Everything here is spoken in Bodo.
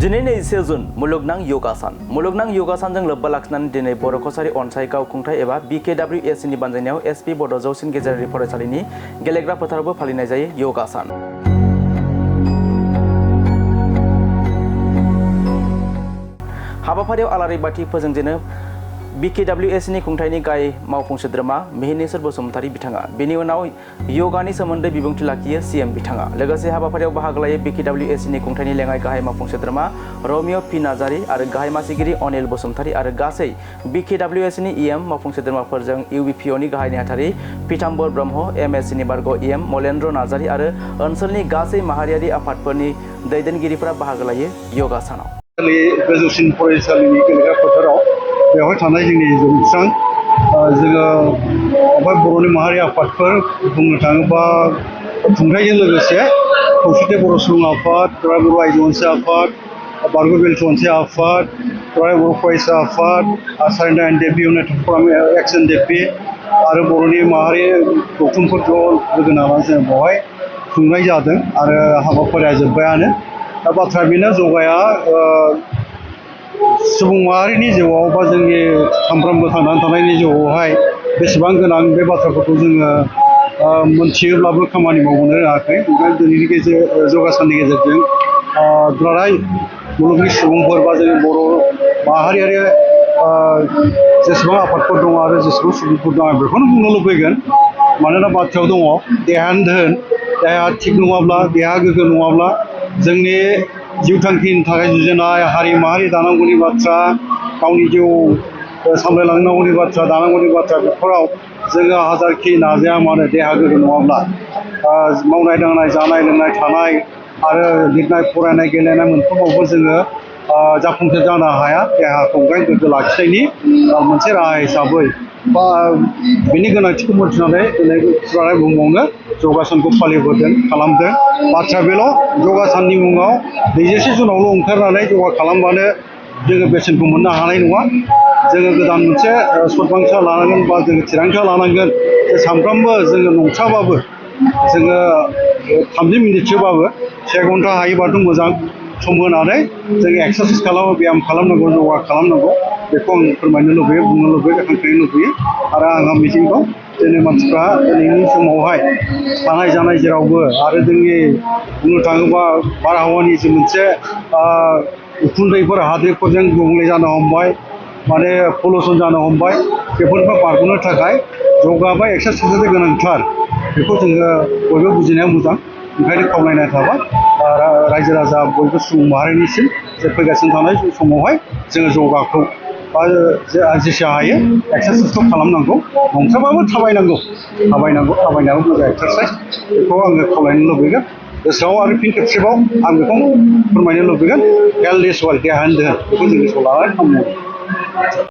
दिनै 21 जुन मुलुगनां योगा सान। मुलुगनां योगा सानजों लोब्बा लाखिनानै दिनै बर' कसारी अनसाय गावखुंथाय एबा BKWSनि बानजायनायाव SP बड' जौसिन गेजेरारि फरायसालिनि गेलेग्रा फोथारावबो फालिनाय जायो योगा सान। हाबाफारियाव आलारि बाथि फोजोंजेनो BKWSनि खुंथायनि गाहाय मावफुं सोद्रोमा मिहिनीश्वर बसुमतारी बिथाङा। बेनि उनाव योगानि सोमोन्दै बिबुंथि लाखियो CM बिथाङा। लोगोसे हाबाफारियाव बाहागो लायो BKWSनि खुंथायनि लेङाइ गाहाय मावफुं सोद्रोमा रमिय' पि नार्जारी आरो गाहाय मासिगिरि अनिल बसुमतारी आरो गासै BKWSनि EM मावफुं सोद्रोमाफोरजों UBPOनि गाहाय नेहाथारि पीताम्बर ब्रह्म, MSCनि बारग' EM मलेन्द्र नार्जारी आरो ओनसोलनि गासै माहारियारि आफादफोरनि दैदेनगिरिफोरा बाहागो लायो योगा सानाव। गोजौसिन फरायसालिनि गेलेग्रा फोथाराव बेवहाय थानाय जोंनि जौस्रां जोङो बर'नि माहारि आफादफोर बुंनो थाङोबा खुंथायजों लोगोसे खौसेथि बर' सुबुं आफाद, दुलाराय बर' आइजो अनसाय आफाद, बारग' बेलथु अनसाय आफाद, दुलाराय बर' फरायसा आफाद, surrender NDFB united forum ex NDFB आरो बर'नि माहारि गौथुमफोर ज' लोगो नांनानै जों बेवहाय खुंनाय जादों आरो हाबाफारिया जोब्बायानो। दा बाथ्रा बेनो जगाया सुबुं माहारिनि जिउआव बा जोंनि सानफ्रोमबो थांनानै थानायनि जिउआवहाय बेसेबां गोनां बे बाथ्राफोरखौ जोङो मोनथियोब्लाबो खामानि मावनो रोङाखै। ओंखायनो दिनैनि योगा साननि गेजेरजों दुलाराय मुलुगनि सुबुंफोर बा जोंनि बर' माहारियारि जेसेबां आफादफोर दङ आरो जेसेबां सुबुंफोर दङ आं बेखौनो बुंनो लुबैगोन। मानोना बाथ्रायाव दङ देहायानो धोन, देहाया थिग नङाब्ला, देहा गोग्गो नङाब्ला जोंनि जिउ थांखिनि थाखाय जुजिनाय हारि माहारि दानांगौनि बाथ्रा, गावनि जिउ सामलायलांनांगौनि बाथ्रा, दानांगौनि बाथ्रा बेफोराव जोङो हाजारखि नाजाया मानो देहा गोग्गो नङाब्ला मावनाय दांनाय, जानाय लोंनाय, थानाय आरो लिरनाय फरायनाय गेलेनाय मोनफ्रोमावबो जोङो जाफुंसार जानो हाया। देहाखौ गोग्गो लाखिनायनि मोनसे राहा हिसाबै बा बिनि गोनांथिखौ मोनथिनानै दिनै दुलाराय बुहुमावनो योगा सानखौ फालिबोदों खालामदों। बाथ्रा बेल' योगा साननि मुङाव 21 जुनावल' ओंखारनानै योगा खालामबानो जोङो बेसेनखौ मोननो हानाय नङा। जोङो गोदान मोनसे सदबांसा लानांगोन बा जोङो थिरांथा लानांगोन जे सानफ्रोमबो जोङो नंथ्राबाबो जोङो 30 मिनिटसोबाबो 1 घन्टा हायोबाथ' मोजां सम होनानै जोङो एक्सारसाइस खालामो, ब्याम खालामनांगौ, योगा खालामनांगौ। बेखौ आं फोरमायनो लुबैयो, बुंनो लुबैयो, हांख्रायनो लुबैयो आरो आंहा मिजिं दं जोंनि मानसिफ्रा दिनैनि समावहाय थानाय जानाय जेरावबो आरो जोंनि बुंनो थाङोबा बारहावानि जि मोनसे उखुन्दैफोर हाद्रिफोरजों गुबुंले जानो हमबाय, माने पलिउसन जानो हमबाय। बेफोरनिफ्राय बारग'नो थाखाय योगा बा एक्सारसाइसआ गोनांथार। बेखौ जोङो बयबो बुजिनाया मोजां। ओंखायनो खावलायनाय थाबाय रायजो राजा बयबो सुबुं माहारिनिसिम जे फैगासिनो थानाय समावहाय जोङो योगाखौ बा जेसे हायो एक्सारसाइसखौ खालामनांगौ। नंथ्राबाबो थाबायनांगौ, थाबायनायाबो मोजां एक्सारसाइस। बेखौ आङो खावलायनो लुबैगोन। गोसोआव आरो फिन खेबसेबाव आं बेखौ फोरमायनो लुबैगोन हेल्थ इज वेल्थ, देहायानो धोन। बेखौ जों गोसोआव लानानै खालामनांगौ।